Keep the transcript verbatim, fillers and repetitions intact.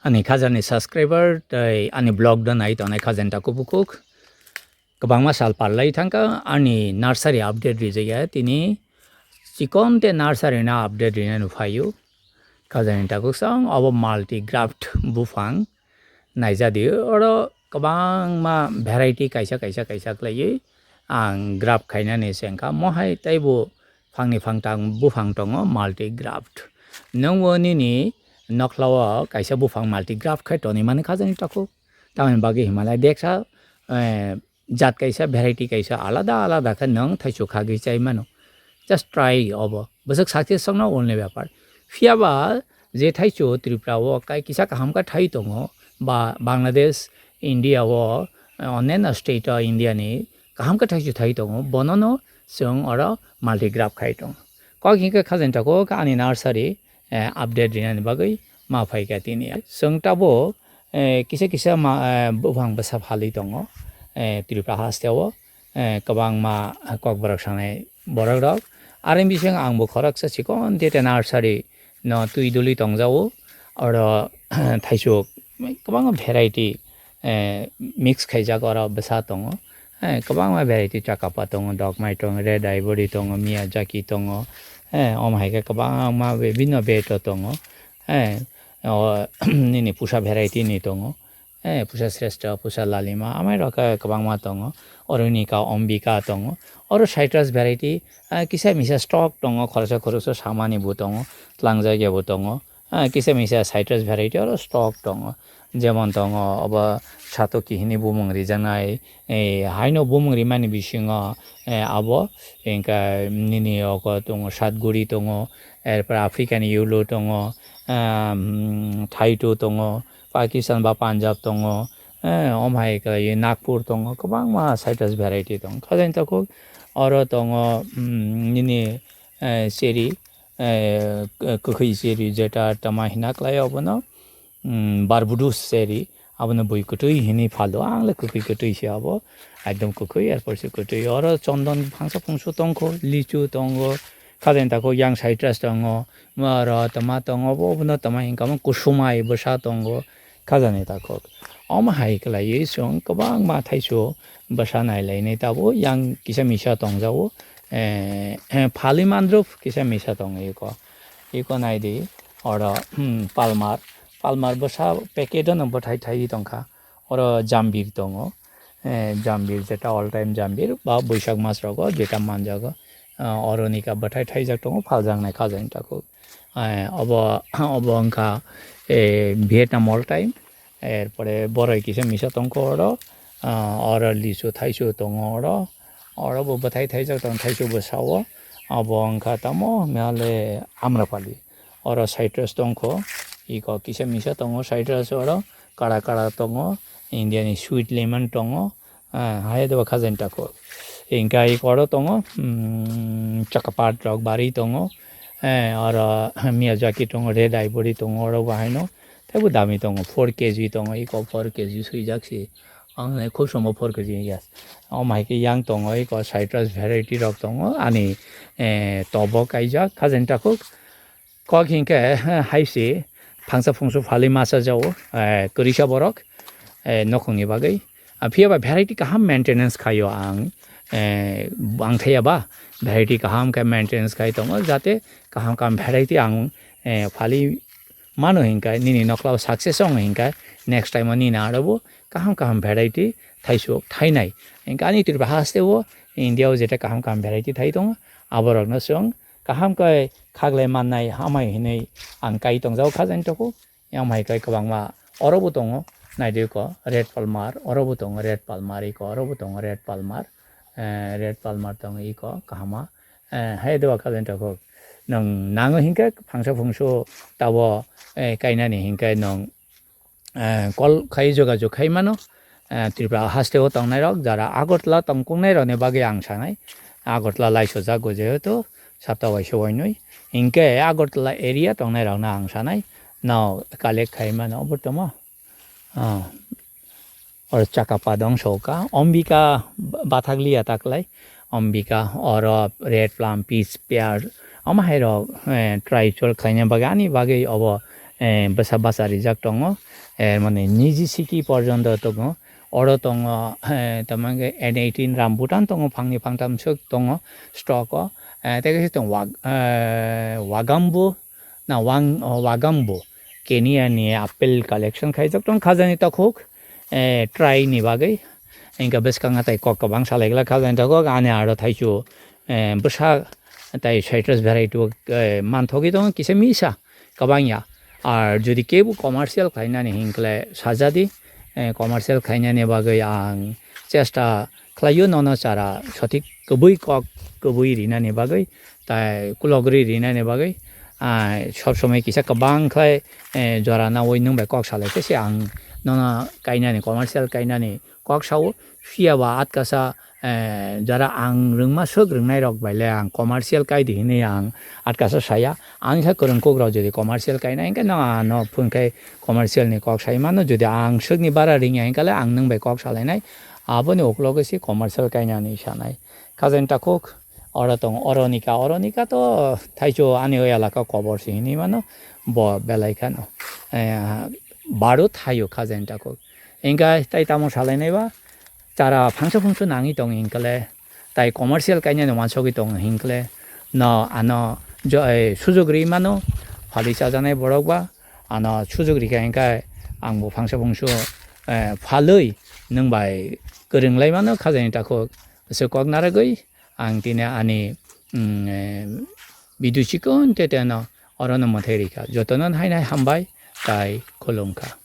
Ani khajani subscriber tei ani vlog da nai tongnai khajani takhuk bukhuk. Kwbangma sal parlai thangkha ani nursery update rijaya tini chikon te nursery na update rinani phaio. Khajani takhuk sang obo multi graft buphang naijadi oro kwbangma variety kaisa kaisa kaisa khlaiwi ang graft khainani se wngkha. Mohai teibo phangni phangtang buphang tongo multi graft. Nwngbo nini nokhlao kaisa buphang multi graft khai tonwi mani khajani takhuk. Tamoni bagwi himalai beksa, eh, jat kaisa variety kaisa alada alada khe nwng thaichuk khagwi chai mano. Just try obo. Bwswk success wngno ulni bepar. Phiyaba je thaichuk Tripura o kai kisa kaham khe thai tongo ba Bangladesh, India o, eh, onyaino state o India ni kaham khe thaichuk thai tongo. Bonono chwng oro multi graft khai tongo. Kok hinkhe khajani takhuk ani nursery eh, update rinani bagwi ma phaikha tini. Chwng tabuk, eh, kisa kisa ma, eh, buphang bwsa phalwi tongo, eh, Tripura hasteo, eh, kwbangma kokborok sanai borokrok. Aroni bising angbo khoroksa chikon tete nursery no twi duli tongjago. Oro thaichuk kwbangma variety, eh, mix khaijak oro bwsa tongo. Eh, kwbangma variety chakapa tongo, dogmai tongo, red ivory tongo, Miyazaki tongo. Eh, omo hai khe kwbangma bibhinno beto tongo. Eh, o, nini pusa variety ni tongo. Eh, pusa sreshta, pusa lalima, amai rok khe kwbangma tongo. Oronika, ombika tongo. Oro citrus variety, eh, kisa misa stock tongo, khoroksa khoroksa samani bo tongo, tlangjak ya bo tongo. Ah, kisa misa citrus variety oro stock tongo. Jemon tongo obo satoki hini bumung rijaknai, eh, haino bumung rimani bisingo, eh, abo, hingkhe nini oko tongo satguri tongo, erpore African yellow tongo, ah, mm, thaito tongo, Pakistan ba Punjab tongo, eh, omo hai khe nagpur tongo, kwbangma citrus variety tongo. Khajani takhuk oro tongo, mm, nini, eh, cherry, eh, kwkhwi cherry jeta tama hina khlai obono, mm, Barbados cherry, abono bui kwtwi hinwi phalo, ang le kwkhwi kwtwi se abo, ekdom kwkhwi, erpor se kwtwi. Oro chondon phangsa phungsu tongkho, lichu tongo, khajani takhuk yang citrus tongo, oro tama tongo, obo, obono tama hinkha omo kusumai bwsa tongo, khajani takhuk. Omo hai khlaiwi chwng kwbangma thaichuk bwsa nailainai tabuk yang kisa misa tongjago, eh, eh, phalwi mandrop kisa misa tongo eko. Eko naidi oro, hmm, palmar, palmar bwsa packet-o no bwthai thaiwi tongkha. Oro jambir tongo, eh, jambir jeta all time jambir ba Boisak mas rogo jeta manjago. Ah, oro ni ka bwthai thaijak tongo, phaljaknai khajani takhuk. Eh, obo, obo wngkha, eh, Vietnam all time. Erpore boroi kisa misa tongkho oro. Ah, oro lisu thaisu tongo oro. Oro bo bwthai thaijak tongo, thaisu bwsao. Obo wngkha tamo male Amrapali. Oro citrus tongkho. Iko kisa misa tongo citrus oro. Kara kara tongo. India ni sweet lemon tongo. Ah, hai doba khajani takhuk. Hingkhe ai oro tongo, mm, chakapat rok bari tongo. Eh, oro Miyazaki tongo, red ivory tongo, oro bo haino. Teibo dami tongo, four K G tongo, iko four K G swijak si. Ang nai khub somo four K G, yes. Omo hai khe yang tongo, iko citrus variety rok tongo. Ani, eh, tobo kaijak, khajani takhuk. Kok hinkhe, eh, hai se phangsa phungsu phalwi masa jao, eh, kwrwisa borok, eh, nokhongni bagwi. Ah, phiya ba variety kaham maintenance khaio ang, eh, ang thaya ba variety kaham khe maintenance khai tongo, jate kaham kaham variety ang, eh, phalwi mano hinkhe nini nokla o success ong hinkhe next time o nini aro bo kaham kaham variety thaisuk thainai. Hinkhe ani Tripura haste o India o jeta kaham kaham variety thai tongo, aborokno chwng kaham khe khaklai mannai hamai hinwi ang kai tongjago khajani takhuk. Yang hai kai kwbangma oro bo tongo, naidi ko red palmar, oro bo tongo red palmar, iko oro bo tongo red palmar, eh, red palmar tongo iko kahama, eh, hai doba khajani takhuk. Nwng nango hinkhe phangsa phungsu tabo, eh, kainani hinkhe nwng eh, call khai jogajog khai mano. Eh, Tripura haste o tongnai rok, jara Agartala tongkuknai rokni bagwi ang sanai. Agartala laisojago jehetu sapta waisa wainwi. Hinkhe Agartala area tongnai rokno ang sanai. No collect khai mano obo tamo. Ah, oro chakapa dong soka. Ombika ba-, bathakliya taklai. Ombika, oro red plum, peach, pear, omo hai rok, eh, try chol khlaina bagwi, ani bagwi obo, eh, bwsa bacha rijak tongo, eh, mane niji siki porjonto tongo, oro tongo, eh, tamo hwnkhe N eighteen rambutan tongo, phangni phangtam swk tongo stock o, eh, tei kaisa tongo wag-, eh, wagambu, na wang-, oh, wagambu, Kenya ni apple collection khaijak tongo khajani takhuk, eh, try ni bagwi, hwnkhe bwskango tei kok kwbang salai glak khajani takhuk, ani aro thaichu, eh, bwsa tei citrus variety o, eh, manthogwi tongo kisa misa. Kwbangya. Ar jodi kebo commercial khlainani hinkhe sajadi, eh, commercial khlainani bagwi ang chesta khlaio, nono chara sothik kwbwi kok kwbwi rinani bagwi, tai kulogri rinani bagwi, ah, sob somoi kisa kwbang khlai, eh, jora nawi nwng bai kok salai khe se ang nono kainani, commercial kainani kok sao, phiya ba atkasa, eh, jara ang rwngma swk rwngnai rok bai le ang commercial kai di hinwi ang atkasa saya. Ang khe kwrwng kuk rok jodi commercial kainai hinkhe no ano phone khai commercial ni kok sai mano, jodi ang swk ni bara ringya hinkhe le ang nwng bai kok salainai, aboni ukulok se commercial kainani sanai. Khajani takhuk oro tong, oro ni ka, oro ni ka to thaicho ani o elaka kobor se hinwi mano, bo belai khano, eh, baro thaio khajani takhuk. Hinkhe tei tamo salainai ba, chara phangsa phungsa nangwi tongo hinkhe le, tai commercial kainani wansogwi tongo hinkhe le, no ano jo-, eh, sujok rwi mano, phalwi chajaknai borok ba, ano sujok rikha hinkhe ang bo phangsa phungsa, eh, phalwi nwng bai kwrwng lai mano khajani takhuk se kok narwgwi ang tini ani, mm, eh, video chikon tete no oro no mwthai rikha. Jotono haino hambai tai khulumkha.